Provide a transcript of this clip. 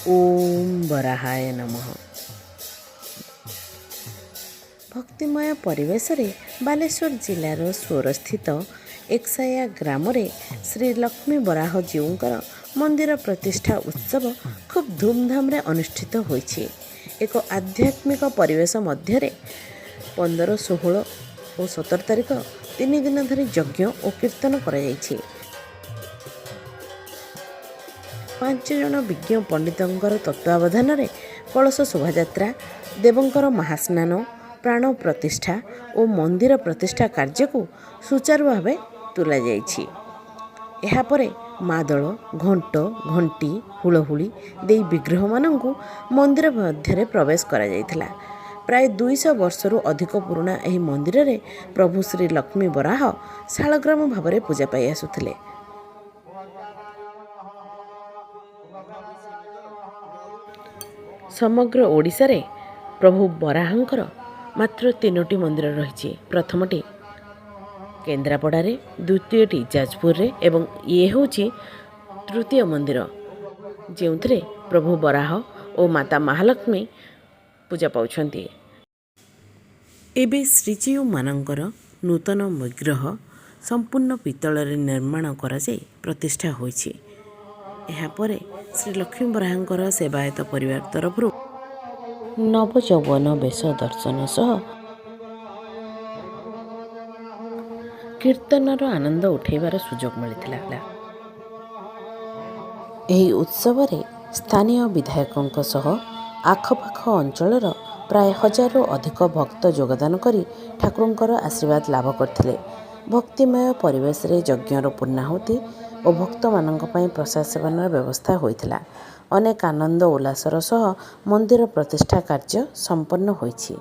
ଓମ୍ ବରାହାୟ ନମଃ। ଭକ୍ତିମୟ ପରିବେଶରେ ବାଲେଶ୍ୱର ଜିଲ୍ଲାର ସ୍ୱରସ୍ଥିତ ଏକସାୟା ଗ୍ରାମରେ ଶ୍ରୀ ଲକ୍ଷ୍ମୀ ବରାହ ଜୀଉଙ୍କର ମନ୍ଦିର ପ୍ରତିଷ୍ଠା ଉତ୍ସବ ଖୁବ୍ ଧୁମଧାମରେ ଅନୁଷ୍ଠିତ ହୋଇଛି। ଏକ ଆଧ୍ୟାତ୍ମିକ ପରିବେଶ ମଧ୍ୟରେ 15, 16 ଓ 17 ତାରିଖ 3 ଦିନ ଧରି ଯଜ୍ଞ ଓ କୀର୍ତ୍ତନ କରାଯାଇଛି। ପାଞ୍ଚ ଜଣ ବିଜ୍ଞ ପଣ୍ଡିତଙ୍କର ତତ୍ତ୍ୱାବଧାନରେ କଳସ ଶୋଭାଯାତ୍ରା, ଦେବଙ୍କର ମହାସ୍ନାନ, ପ୍ରାଣ ପ୍ରତିଷ୍ଠା ଓ ମନ୍ଦିର ପ୍ରତିଷ୍ଠା କାର୍ଯ୍ୟକୁ ସୁଚାରୁ ଭାବେ ତୁଲାଯାଇଛି। ଏହାପରେ ମାଦଳ, ଘଣ୍ଟ, ଘଣ୍ଟି, ହୁଳହୁଳି ଦେଇ ବିଗ୍ରହମାନଙ୍କୁ ମନ୍ଦିର ମଧ୍ୟରେ ପ୍ରବେଶ କରାଯାଇଥିଲା। ପ୍ରାୟ 200 ବର୍ଷରୁ ଅଧିକ ପୁରୁଣା ଏହି ମନ୍ଦିରରେ ପ୍ରଭୁ ଶ୍ରୀ ଲକ୍ଷ୍ମୀ ବରାହ ଶାଳଗ୍ରାମ ଭାବରେ ପୂଜା ପାଇ ଆସୁଥିଲେ। ସମଗ୍ର ଓଡ଼ିଶାରେ ପ୍ରଭୁ ବରାହଙ୍କର ମାତ୍ର ତିନୋଟି ମନ୍ଦିର ରହିଛି। ପ୍ରଥମଟି କେନ୍ଦ୍ରାପଡ଼ାରେ, ଦ୍ୱିତୀୟଟି ଯାଜପୁରରେ ଏବଂ ଇଏ ହେଉଛି ତୃତୀୟ ମନ୍ଦିର, ଯେଉଁଥିରେ ପ୍ରଭୁ ବରାହ ଓ ମାତା ମହାଲକ୍ଷ୍ମୀ ପୂଜା ପାଉଛନ୍ତି। ଏବେ ଶ୍ରୀଜୀଉମାନଙ୍କର ନୂତନ ବିଗ୍ରହ ସମ୍ପୂର୍ଣ୍ଣ ପିତ୍ତଳରେ ନିର୍ମାଣ କରାଯାଇ ପ୍ରତିଷ୍ଠା ହୋଇଛି। ଏହାପରେ ଶ୍ରୀ ଲକ୍ଷ୍ମୀ ବରାହଙ୍କର ସେବାୟତ ପରିବାର ତରଫରୁ ନବଯୌବନ ବେଶ ଦର୍ଶନ ସହ କୀର୍ତ୍ତନର ଆନନ୍ଦ ଉଠାଇବାର ସୁଯୋଗ ମିଳିଥିଲା। ଏହି ଉତ୍ସବରେ ସ୍ଥାନୀୟ ବିଧାୟକଙ୍କ ସହ ଆଖପାଖ ଅଞ୍ଚଳର ପ୍ରାୟ ହଜାରରୁ ଅଧିକ ଭକ୍ତ ଯୋଗଦାନ କରି ଠାକୁରଙ୍କର ଆଶୀର୍ବାଦ ଲାଭ କରିଥିଲେ। ଭକ୍ତିମୟ ପରିବେଶରେ ଯଜ୍ଞର ପୂର୍ଣ୍ଣାହୁତି ଓ ଭକ୍ତମାନଙ୍କ ପାଇଁ ପ୍ରସାଦ ସେବନର ବ୍ୟବସ୍ଥା ହୋଇଥିଲା। ଅନେକ ଆନନ୍ଦ ଉଲ୍ଲାସର ସହ ମନ୍ଦିର ପ୍ରତିଷ୍ଠା କାର୍ଯ୍ୟ ସମ୍ପନ୍ନ ହୋଇଛି।